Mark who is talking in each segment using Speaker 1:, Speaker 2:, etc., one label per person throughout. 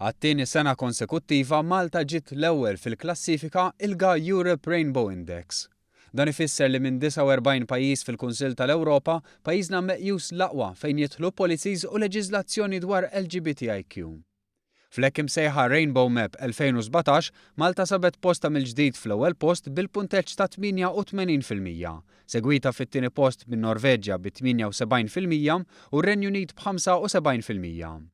Speaker 1: Għat-tieni sena konsekuttiva Malta ġiet l-ewwel fil-klassifika ILGA Europe Rainbow Index. Dan ifisser li minn 49 pajjiż fil-Kunsill tal-Ewropa, pajjiżna meqjus l-aqwa fejn jidħlu policies u leġiżlazzjoni dwar LGBTIQ. Fl-hekk imsejħa Rainbow Map 2017, Malta sabet postha mill-ġdid fl-ewwel post bil-punteġġ ta' 88%, segwita fit-tieni post min-Norveġja bi 78% u r-Renju Unit b'75%.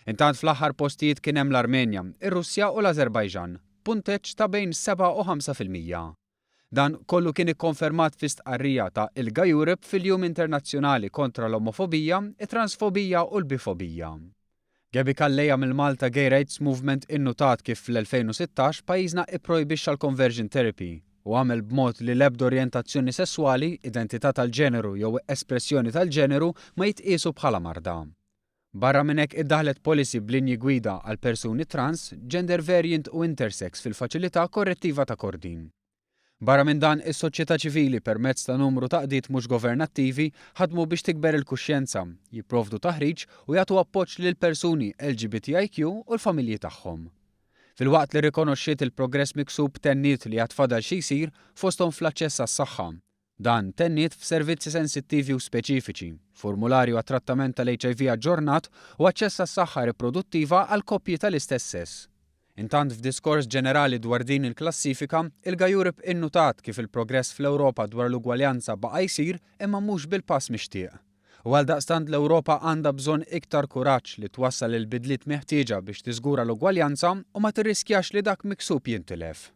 Speaker 1: Intant fl-aħħar postijiet kien hemm l-Armenja, ir-Russja u l-Ażerbajġan, b'punteġġ ta' bejn 7 u 5%. Dan kollu kien ikkonfermat fi stqarrija ta' ILGA Europe fil-Jum Internazzjonali kontra l-Omofobija, it-Transfobija u l-Bifobija. Gaby Calleja mill-Malta Gay Rights Movement innutat kif fl-2016 pajjiżna ipprojbixxa l-conversion therapy u għamel b'mod li l-ebda orjentazzjoni sesswali, identità tal-ġeneru jew espressjoni tal-ġeneru ma jitqiesu bħala marda. Barra minn hekk iddaħħlet policy b'linji gwida għal persuni trans, gender variant u intersex fil-Faċilità Korrettiva ta' Kordin. Barra minn dan, is-soċjetà ċivili permezz ta' numru ta' għaqdiet mhux governattivi ħadmu biex tikber il-kuxjenza, jipprovdu taħriġ u jagħtu appoġġ lil persuni LGBTIQ u l-familji tagħhom. Filwaqt li rrikonoxxiet il-progress miksub tenniet li għad fadal xi jsir fosthom fl-aċċess għas-saħħa. Dan tenniet f'servizzi sensittivi u speċifiċi, formularju għat-trattament tal-HIV aġġornat u aċċess għas-saħħa riproduttiva għal koppji tal-istess sess. Intant f'diskors ġenerali dwar din il-klassifika, ILGA Europe innutat kif il-progress fl-Ewropa dwar l-ugwaljanza baqa' jsir imma mhux bil-pass mixtieq. U għaldaqstant l-Ewropa għandha bżonn iktar kuraġġ li twassal il-bidliet meħtieġa biex tiżgura l-ugwaljanza u ma tirriskjax li dak miksub jintilef.